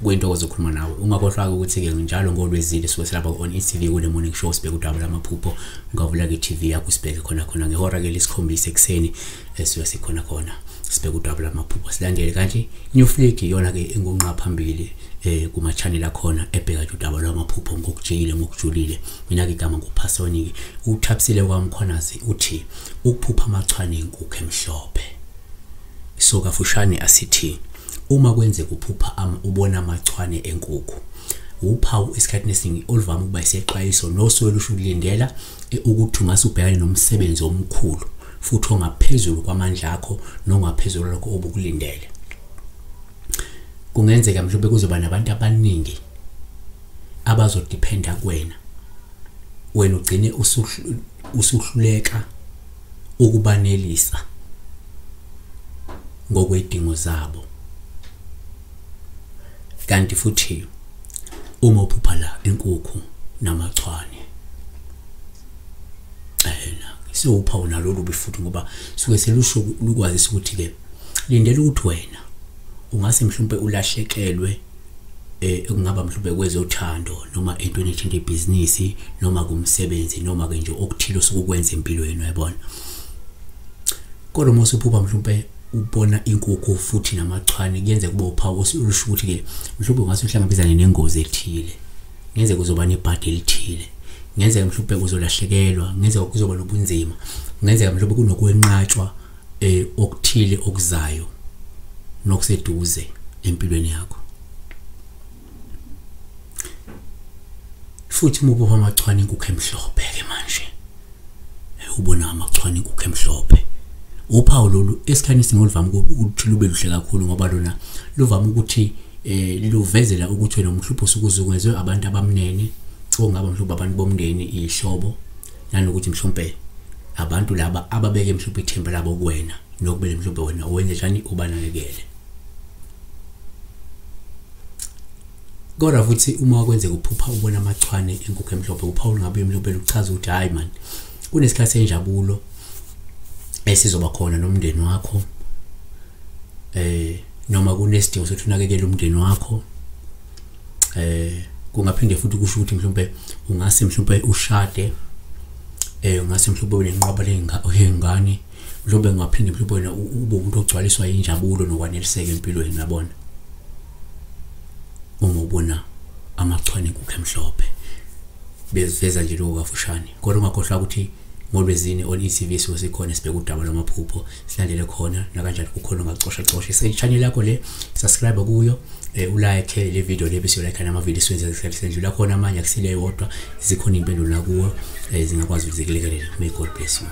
Kuyintokozo ukukhuluma nawe. Ungakhohlwa ukuthi-ke njalo ngolwezile suke silapha on e.tv kule morning show sibheke udaba lamaphupho. Ungavula ke i-TV yakho sibheke khona khona ngehora ke lesikhombisa ekuseni esuke sikhona khona sibheke udaba lamaphupho silandele. Kanti New Flick iyona ke engunqa phambili kuma channel akhona ebheka nje udaba lwamaphupho ngokujiyile ngokujulile. Mina ke igama nguPhasoni ke uThapsile kwaMkhwanazi uthi ukuphupha amachwane inkukhu emhlophe. So kafushane asithi uma kwenzeka uphupha ubona amachwane enkukhu, uphawu esikhathini esiningi oluvame ukuba isexwayiso nosuke lusho ukulindela ukuthi ungase ubhekane nomsebenzi omkhulu futhi ongaphezulu kwamandla akho nongaphezulu lokho obukulindele. Kungenzeka mhlawumbe kuzoba nabantu abaningi abazodependa kuwena, wena ugcine usuhluleka ukubanelisa ngokwedingo zabo. Kanti futhi uma uphupha la inkukhu namachwane, siwuphawu nalo lubi futhi, ngoba suke selusho lukwazisa ukuthi ke lindela ukuthi wena ungase mhlawumbe ulahlekelwe kungaba mhlawumbe kwezothando noma entweni ethinta ibhizinisi noma kumsebenzi noma ke nje okuthile osukukwenza empilweni, uyabona. Kodwa uma usuphupha mhlawumbe ubona inkukhu futhi namachwane, kuyenzeka kube uphawu olusho ukuthi ke mhlawumbe ungase uhlangabezane nengozi ethile, kungenzeka uzoba nebhadi elithile, kungenzeka mhlawumbe uzolahlekelwa, kungenzeka kuzoba nobunzima, kungenzeka mhlawumbe kunokwenqatshwa okuthile okuzayo nokuseduze empilweni yakho. Futhi uma uphupha amachwane inkukhu emhlophe ke manje, ubona amachwane inkukhu emhlophe, uphawu lolu esikhathini esiningi oluvame ukuthi lube luhle kakhulu, ngoba lona luvame ukuthi luvezela ukuthi wena umhlupho usukuzungezwe abantu abamnene, okungaba mhlawumbe abantu bomndeni, ihlobo, nanokuthi mhlawumbe abantu laba ababeke mhlawumbe ithemba labo kuwena nokubele mhlawumbe wena owenze njani ubanakekele. Kodwa futhi uma kwenzeka uphupha ubona amachwane inkukhu emhlophe, uphawu ngabe mhlawumbe luchaza ukuthi hayi man, kunesikhathi senjabulo esizoba khona nomndeni wakho, noma kunesidingo sokuthi unakekele umndeni wakho. Kungaphinde futhi kusho ukuthi mhlawumbe ungase mhlawumbe ushade, ungase mhlawumbe unenqwaba ley'ngane, mhlawumbe ungaphinde mhlawumbe wena ube umuntu ogcwaliswa injabulo nokwaneliseka empilweni, uyabona. Uma ubona amachwane inkukhu emhlophe beziveza nje lokho kafushane. Kodwa ungakhohlwa ukuthi ngolwezine on e.tv suke sikhona sibheke udaba lwamaphupho, silandele khona nakanjani kukhona ongacosha cosha i-channel yakho le, subscribe kuyo, ulike le video le bese ulike nama video siwenza isikhathi sendlula khona amanye akusile yodwa, zikhona impendulo la kuwo zingakwazi ukuzikulekelela. May God bless you.